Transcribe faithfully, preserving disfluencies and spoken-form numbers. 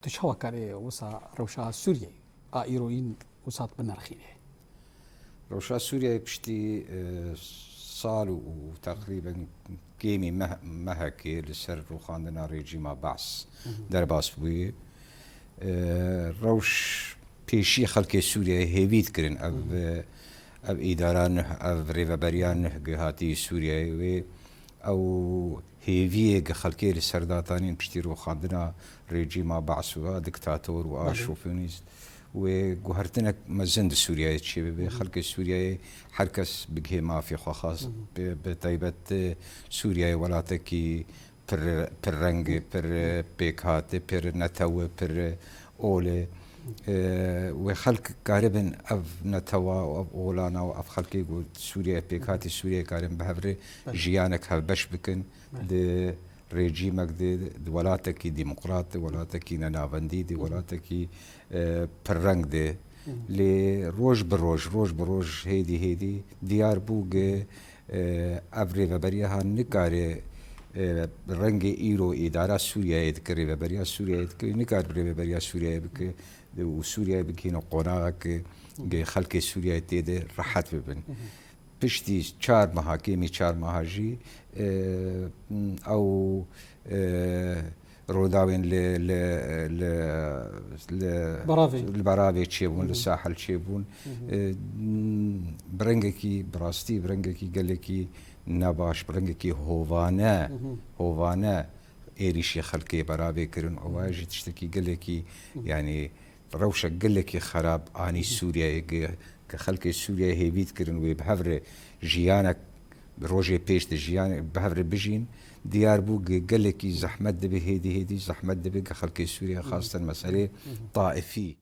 Tu çawa karê wisa rewşa Sûriyeyê a îroyîn wisa binirxînê? Rewşa Sûriyeyê piştî, e, sal û, û teqrîben kêmî meh-, mehekê li ser rûxandina rejîma Baas derbas bûye. E, rewş pêşî xelkê Sûriyeyê hêvî dikirin ev, ev îdara nuh, ev rêveberiya nuh gihatî Sûriyeyê wê ew hêviyê gi xelkê li ser datanîn piştî rûxandina rejîma Baas û a diktator û a şofinîst wê guhertinek mezin di Sûriyeyê çêbibe. Xelkê Sûriyeyê her kes bigihê mafê xwe xas, bi, bi taybet, e, Sûriyeyê welatekî pir, pir reng e, pir, e, pêkhate, pir netew e, pir, e, ol e. E, wê xelk karibin ev netewa û ev olana û ev xelkê ku Sûriyeyê pêkhatî Sûriyeyê karin bi hev re jiyanek hevbeş bikin. Di rejîmek de, di welatekî demokrat, di welatekî nenavendî, di welatekî, e, pirreng de. Lê roj bi roj, roj bi roj, hêdî hêdî diyar bû ge, e, ev rêveberiya ha nikare, e, rengê îro îdara Sûriyeyê dike, rêveberiya Sûriyeyê dike, nikare rêveberiya Sûriyeyê bike û Sûriyeyê bigihîne qonaxek ge xelkê Sûriyeyê tê de rehet bibin. Piştî çar meha, kêmî çar meha jî, e, ew, e, rûdawên li, li, li, li, Beravê. Li Beravê çêbûn, li Sahil çêbûn. E, bi rengekî, bi rastî, bi rengekî gelekî nebaş, bi rengekî hovane, hovane êrîşî xelkê Beravê kirin. Ewa jî tiştekî gelekî, yanî, rewşek gelekî xerab anî Sûriyeyê, gi, gi xelkê Sûriyeyê hêvî dikirin wê bi hev re jiyanek, rojê pêş de jiyanek bi hev re bijîn. Diyar bû gi gelekî zehmet dibe, hêdî hêdî zehmet dibe gi xelkê Sûriye, xaseten meselê taifî.